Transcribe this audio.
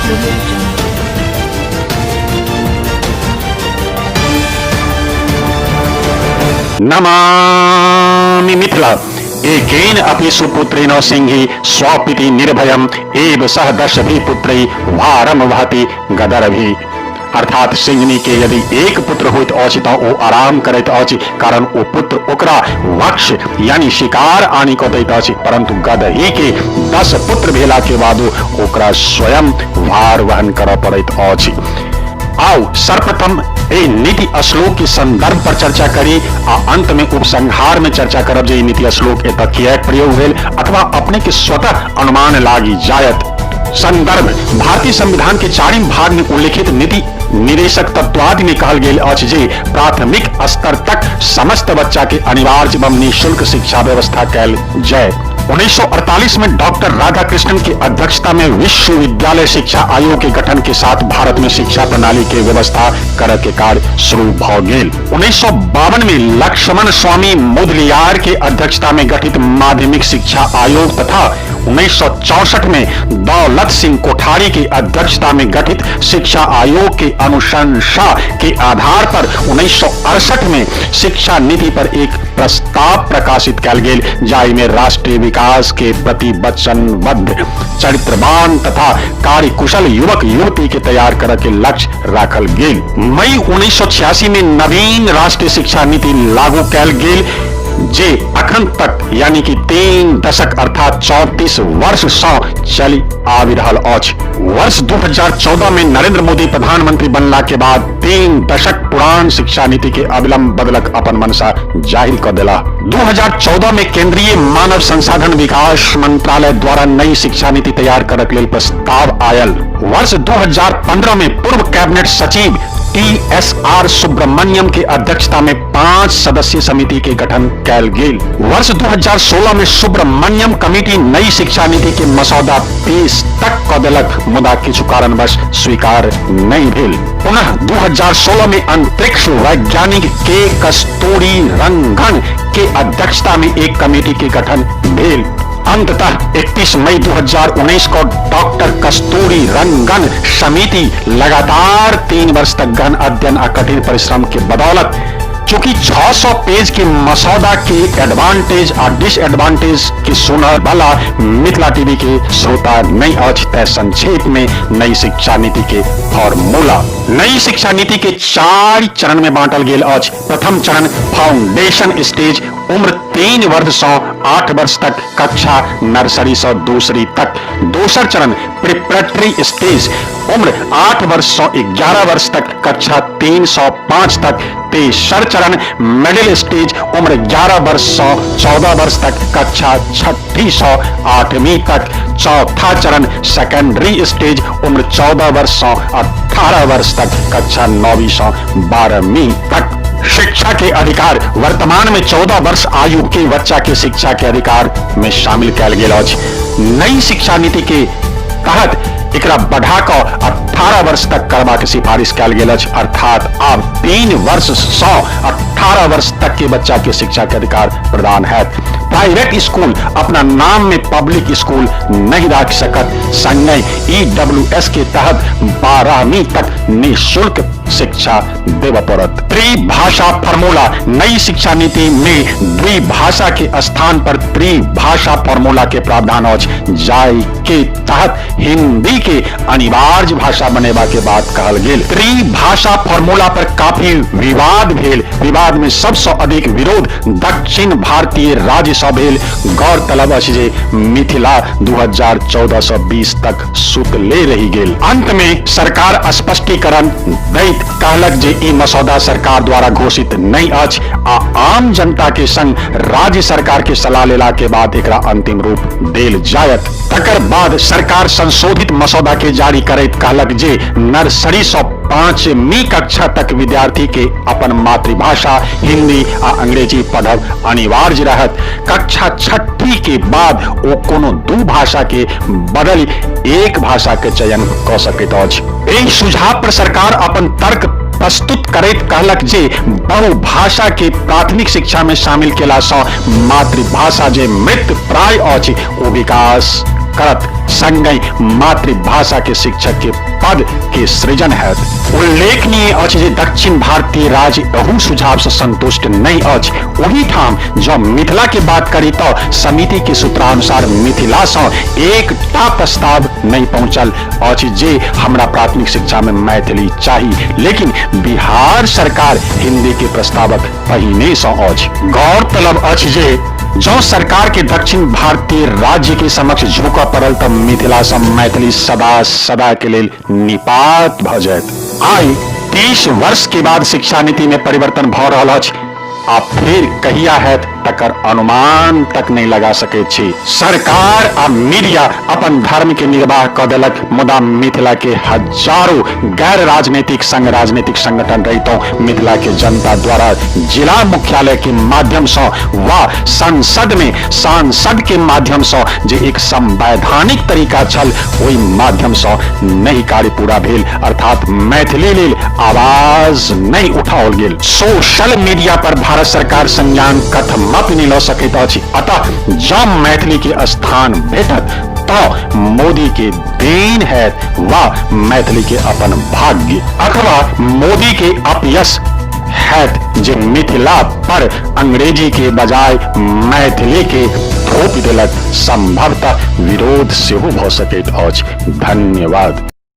Audio Jungle. Namami Mithila. एकेन अपि सुपुत्रेण सिंही स्वपिति निर्भयम एव सह दशभि पुत्रै भारम वहति गदरभि। अर्थात सिंहनी के यदि एक पुत्र होइत अछि तऽ ओ आराम करैत अछि, कारण ओ पुत्र ओकरा वक्ष यानी शिकार आनि कऽ दैत अछि, परंतु गदही के 10 पुत्र भेला के बादो ओकरा स्वयं भार वहन करऽ पड़ैत अछि। आउ सर्वप्रथम एहि नीति श्लोक के संदर्भ पर चर्चा करी आ अंत में उपसंहार में चर्चा करब जे ई नीति श्लोक एतऽ किएक प्रयोग भेल अथवा अपने के स्वतः अनुमान लागि जायत। संदर्भ भारतीय संविधान के चारिम भाग में उल्लिखित नीति निदेशक तत्वादि में कहल गेल अछि जे प्राथमिक स्तर तक समस्त बच्चा के अनिवार्य एवं निःशुल्क शिक्षा व्यवस्था कैल जाय। 1948 में डॉक्टर राधाकृष्णन की अध्यक्षता में विश्वविद्यालय शिक्षा आयोग के गठन के साथ भारत में शिक्षा प्रणाली के व्यवस्था करय के कार्य शुरू भ गेल। 1952 में लक्ष्मण स्वामी मुदलियार के अध्यक्षता में गठित माध्यमिक शिक्षा आयोग तथा 1964 में दौलत सिंह कोठारी की अध्यक्षता में गठित शिक्षा आयोग के अनुशंसा के आधार पर 1968 में शिक्षा नीति पर एक प्रस्ताव प्रकाशित कयल गेल, जाहि में राष्ट्रीय विकास के प्रति वचनबद्ध चरित्रवान तथा कार्यकुशल युवक युवती के तैयार करय के लक्ष्य राखल गेल। मई 1986 में नवीन राष्ट्रीय शिक्षा नीति लागू कयल गेल, जे अखन तक यानी कि 3 दशक अर्थात 34 वर्ष सँ चलि आबि रहल अछि। वर्ष 2014 में नरेंद्र मोदी प्रधानमंत्री बनला के बाद 3 दशक पुरान शिक्षा नीति के अविलंब बदलक अपन मंशा जाहिर क देला। 2014 में केंद्रीय मानव संसाधन विकास मंत्रालय द्वारा नई शिक्षा नीति तैयार करक लेल प्रस्ताव आयल। वर्ष 2015 में पूर्व कैबिनेट सचिव टी.एस.आर. सुब्रमण्यम के अध्यक्षता में 5 सदस्यीय समिति के गठन कैल गेल। वर्ष 2016 में सुब्रमण्यम कमेटी नई शिक्षा नीति के मसौदा पेश तक क देलक, मुदा किछु कारणवश स्वीकार नहीं भेल। पुनः 2016 में अंतरिक्ष वैज्ञानिक के कस्तूरी रंगन के अध्यक्षता में एक कमेटी के गठन भेल। अंततः 31 मई 2019 को डॉक्टर कस्तूरी रंगन समिति लगातार 3 वर्ष तक गहन अध्ययन आ कठिन परिश्रम के बदौलत चूंकि 600 पेज के मसौदा के एडवांटेज आ डिसएडवांटेज के सुनय वाला मिथिला टीवी के श्रोता नहीं अछि, तै संक्षेप में नई शिक्षा नीति के फॉर्मूला। नई शिक्षा नीति के 4 चरण में बांटल गेल अछि। प्रथम चरण फाउंडेशन स्टेज, उम्र 3 वर्ष सँ 8 वर्ष तक, कक्षा नर्सरी सँ दूसरी तक। दोसर चरण प्रिपरेटरी स्टेज, उम्र 8 वर्ष सँ 11 वर्ष तक, कक्षा 3 सँ 5 तक। तेसर चरण मिडिल स्टेज, उम्र 11 वर्ष सँ 14 वर्ष तक, कक्षा 6ठी सँ 8वीं तक। चौथा चरण सेकेंडरी स्टेज, उम्र 14 वर्ष सँ 18 वर्ष तक, कक्षा 9वीं सँ 12वीं तक। शिक्षा के अधिकार वर्तमान में 14 वर्ष आयु के बच्चा के शिक्षा के अधिकार में शामिल कैल गेल अछि। नई शिक्षा नीति के तहत एकरा बढ़ा कऽ 18 वर्ष तक करबाक सिफारिश कैल गेल अछि, अर्थात आब 3 वर्ष सँ 18 वर्ष तक के बच्चा के शिक्षा के अधिकार प्रदान हैत। प्राइवेट स्कूल अपना नाम में पब्लिक स्कूल नहीं राखि सकत। संगहि ईडब्ल्यूएस के तहत 12वीं तक निःशुल्क शिक्षा देबऽ पड़त। त्रिभाषा फॉर्मूला नई शिक्षा नीति में द्विभाषा के स्थान पर त्रिभाषा फॉर्मूला के प्रावधान अछि, जाहि के तहत हिंदी के अनिवार्य भाषा बनेबा के बात कहल गेल। त्रिभाषा फॉर्मूला पर काफी विवाद भेल। विवाद में सबसँ अधिक विरोध दक्षिण भारतीय राज्य सँ भेल। गौरतलब अछि जे मिथिला 2014 सँ 20 तक सुतले रहि गेल। अंत में सरकार स्पष्टीकरण दैत कहलक जे ई मसौदा सरकार द्वारा घोषित नहि अछि आ आम जनता के संग राज्य सरकार के सलाह लेला के बाद एकरा अंतिम रूप देल जायत। तकर बाद सरकार संशोधित मसौदा के जारी करैत कहलक जे नर्सरी सँ 5वीं कक्षा तक विद्यार्थी के अपन मातृभाषा हिंदी आ अंग्रेजी पढ़ब अनिवार्य रहत। कक्षा 6ठी के बाद ओ कोनो 2 भाषा के बदलि एक भाषा के चयन क सकैत अछि। एहि सुझाव पर सरकार अपन तर्क प्रस्तुत करैत कहलक जे बहुभाषा के प्राथमिक शिक्षा में शामिल केला सँ मातृभाषा जे मृत प्राय अछि ओ विकास करत, संगहि मातृभाषा के शिक्षक के पद के सृजन हैत। उल्लेखनीय अछि जे दक्षिण भारतीय राज्य एहू सुझाव से संतुष्ट नहि अछि। ओहि ठाम जँ मिथिला के बात करी तऽ समिति के सूत्रानुसार मिथिला सँ एकटा प्रस्ताव नहि पहुंचल अछि जे हमरा प्राथमिक शिक्षा में मैथिली चाही, लेकिन बिहार सरकार हिंदी के प्रस्तावक पहिने सँ अछि। गौरतलब अछि जे जँ सरकार के दक्षिण भारतीय राज्य के समक्ष झुकऽ पड़ल तऽ मिथिला सँ मैथिली सदा सदा के लेल निपात भऽ जायत। आइ 30 वर्ष के बाद शिक्षा नीति में परिवर्तन भऽ रहल अछि आ फेर कहिया हैत तकर अनुमान तक नहि लगा सकैत छी। सरकार आ मीडिया अपन धर्म के निर्वाह कऽ देलक, मुदा मिथिला के हजारों गैर राजनीतिक संग राजनीतिक संगठन रहितहुँ मिथिला के जनता द्वारा जिला मुख्यालय के माध्यम सँ वा संसद में सांसद के माध्यम सँ जे एक संवैधानिक तरीका छल ओहि माध्यम सँ नहि कार्य पूरा भेल, अर्थात मैथिली लेल आवाज नहि उठाओल गेल। सोशल मीडिया पर भारत सरकार संज्ञान कथमपि नहि लऽ सकैत अछि। अतः जँ मैथिली के स्थान भेटत तऽ मोदी के देन हैत वा मैथिली के अपन भाग्य, अथवा मोदी के अपयश हैत जे मिथिला पर अंग्रेजी के बजाय मैथिली के थोपि देलक। संभवतः विरोध सेहो भऽ सकैत अछि। धन्यवाद।